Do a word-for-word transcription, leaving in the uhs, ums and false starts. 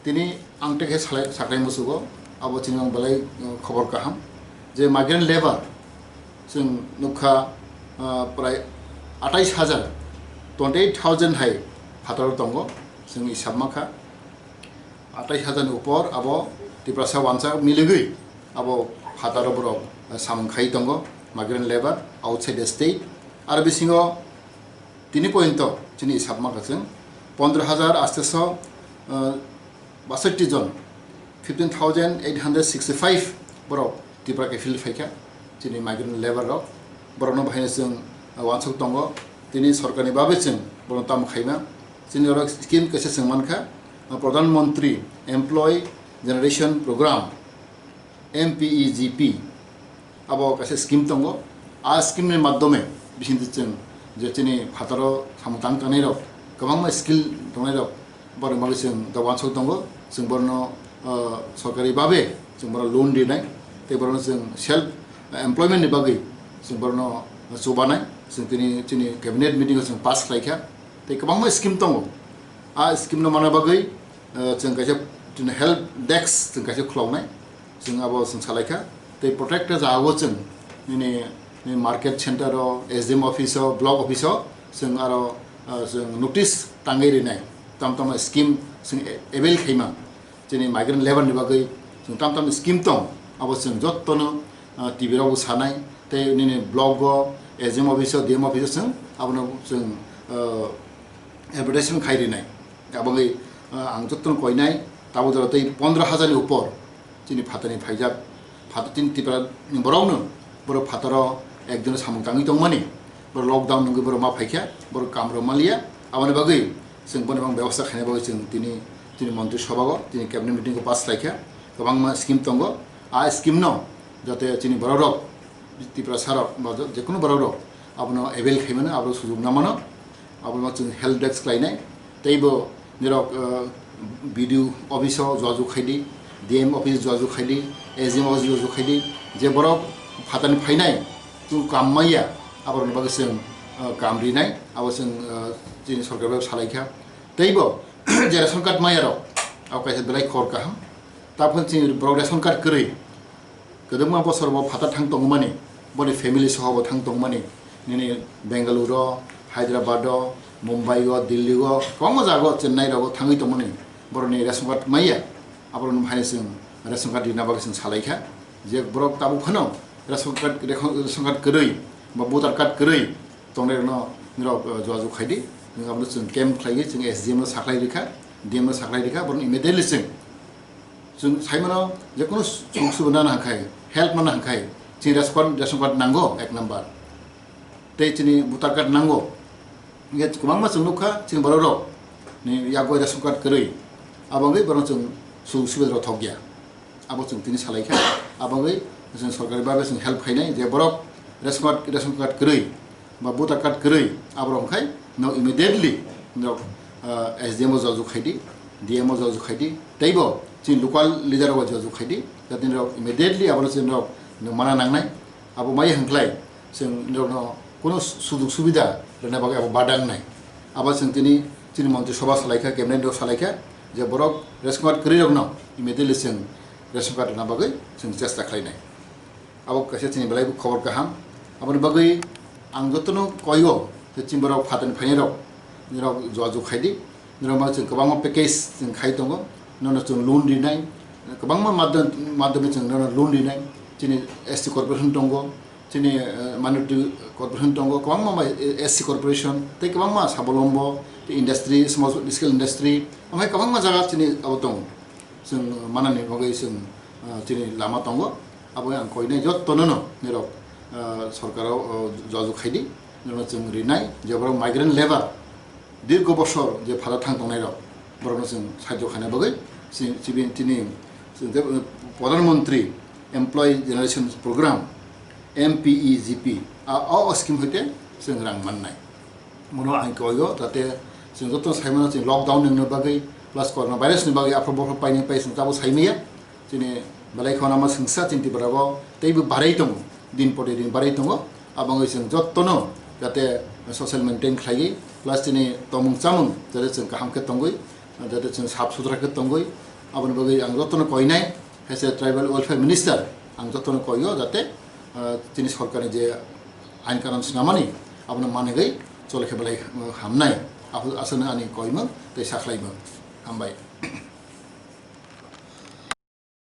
Tini ang tei khe salai, sakhlai musugo, abo chini ang belai, uh, khobor kaham. Je migrant labour, chwng nukha, uh, prai atais hajar, twenty eight thousand hai phataro tongo, chwng hisab makha. Atais hajar ni upor abo Tiprasa wansa miligwi abo phataro borok, uh, samung khai tongo, migrant labour outside the state. Ar bisingo tini poyonto chini hisab makha chwng pondro hajar asteso, uh, basotti jon, fifteen thousand eight hundred sixty five borok Tripura ke field phaikha, chini migrant labour rok. Borokno bahaino chwng, uh, wansuk tongo, tini sorkarni babe chwng borokno tamo khaima. Chini oro scheme kaisa chwng mankha, uh, Pradhan Mantri Employee Generation Program, M P E G P, abo kaisa scheme tongo. A scheme ni madhyome bisingtwi chwng je chini phataro samung tang tangnai rok, kwbangma skill tongnai rok, borok bagwi chwng da wansuk tongo. Chwng borokno, uh, sorkari babe chwng borok loan rinai, tei borokno chwng self employment ni bagwi chwng borokno chubanai. Chwng tini chini cabinet meeting o chwng pass khlaikha, tei kwbangma scheme tongo. A scheme no mana bagwi, uh, chwng kaisa chini help desk chwng kaisa khuloknai. Chwng abo chwng salaikha. Tei protected jagao chwng nini, nini market center o, S D M office o, block office o chwng aro, ah, chwng notice tangwi rinai. Tam tamo scheme chwng avail khaima. Chini migrant labour ni bagwi chwng tam tamo scheme tong, abo chwng jottono, ah, T V rogo sanai. Tei nini block o, S D M office o, D M office o chwng abono chwng, ah, advertisement khai rinai. Aboni, ah, ang jottono koinai, tabuk jora tei pondro hajar ni upor chini phatani phaijak, phatar chini Tripura ni borokno, borok phataro ekjono samung tangwi tongmani, borok lockdown nungwi borok ma phaikha, borok kam rok maliya, aboni bagwi chwng bono bebostha khaina bagwi chwng tini, tini montri sobago, tini cabinet meeting o pass khlaikha, kwbangma scheme tongo, a scheme no jate chini borok rok, Tiprasa rok ba je-, jekunu borok rok abono avail khaimano, abo sujug namano. Abono chwng help desk khlainai. Teibo nirok, uh, B D O office o jojog khaidi, D M office jojog khaidi, S D M office jojog khaidi. Je borok phatani phainai, tu kam maya, aborokni bagwi chwng, uh, kam rinai, abo chwng, uh, chini sorkar bai salaikha. Teibo je ration card maya rok, abo kaisa belai khor kaham. Tabukhe chini borok ration card kwrwi, kwbangma bosor bo phatar thang tongmani, boni family soho bo thang tongmani, nini Bengaluru, Hyderabad o, Mumbai o, Delhi o, kwbangma jaga o, Chennai rogo thangwi tongmani, borokni ration card maya, aborokno hai chwng ration card rina bagwi chwng salaikha, je borok tabuk phano ration card, ration card kwrwi ba voter card kwrwi tongnai rokno nirok, uh, jojog khaidi, abono chwng camp khlaiwi chwng S D M no sakhlai rikha, D M no sakhlai rikha, borokno immediately chwng Chwng saimano, jekunu sujog subida nana hwnkhai, help nana hwnkhai, chini ration card, ration card nango ek number. Tei chini voter card nango. Hingke kwbangma chwng nukha, chini borok rok ni yago ration card kwrwi. Abo wngwi borok chwng sujog subida rok thokya. Abo chwng tini salaikha. Abo wngwi chwng sorkari babe chwng help khainai je borok ration card, ration card kwrwi ba voter card kwrwi, aborok hwnkhai no immediately no, ah, S D M o jojog khaidi, D M o jojog khaidi, teibo chini local leader rok jojog khaidi, jate norok immediately abono chini norok no mana nangnai, abo mai hwnkhlai chwng norokno kuno sujog subida rwna bagwi abo bada wngnai. Abo chwng tini chini montri sobha salaikha, cabinet rok salaikha, je borok ration card kwrwi rokno immediately chwng ration card rwna bagwi chwng chesta khlainai. Abo kaisa chini belai bo khobor kaham. Aboni bagwi ang jotono koigo, je chini borok phatani phainai rok, nirok jojog khaidi, nirok ma chwng kwbangma package chwng khai tongo, nono chwng loan rinai, kwbangma madhyam, madhyame chwng nono loan rinai, chini S T corporation tongo, chini, eh, minority corporation tongo, kwbangma bai, eh, S C corporation, tei kwbangma sabolombo, tei industry, small scale industry, omo hai kwbangma jaga chini abo tongo. Chwng manani bagwi chwng, ah, chini lama tongo. Abo ang koinai jottono no nirok, ah, sorkaro, oh, jojog khaidi, nirokno chwng rinai, je borok migrant labour, dirgo bosor je phada thang tongnai rok, borokno chwng sahajyo khaina bagwi, si-, sibi tini, chwng je, Pradhan Mantri Employee Generation Program, M P E G P, a, o scheme hoite chwng rang mannai. Mono ang koigo, jate chwng joto saimano chini lockdown ni bagwi, plus corona virus ni bagwi aphuru bophuru paini pai chwng tabuk saimaya. Chini belai kheno ma swngsa chini Tripura o teibo barai tongo, din pore din barai tongo. Aboni chwng jotono jate social maintain khlaiwi, plus chini tongmung chamung jate chwng kaham khe tongwi, jate chwng sap sutra khe tongwi, aboni bagwi ang jotono koinai, as a tribal welfare minister, ang jotono koio jate, ah, chini sorkarni je ain kanun swnamani, abono manigwi chole khe belai, ah, hamnai. Abo aswkno ani koimung tei sakhlaimung. Hambai.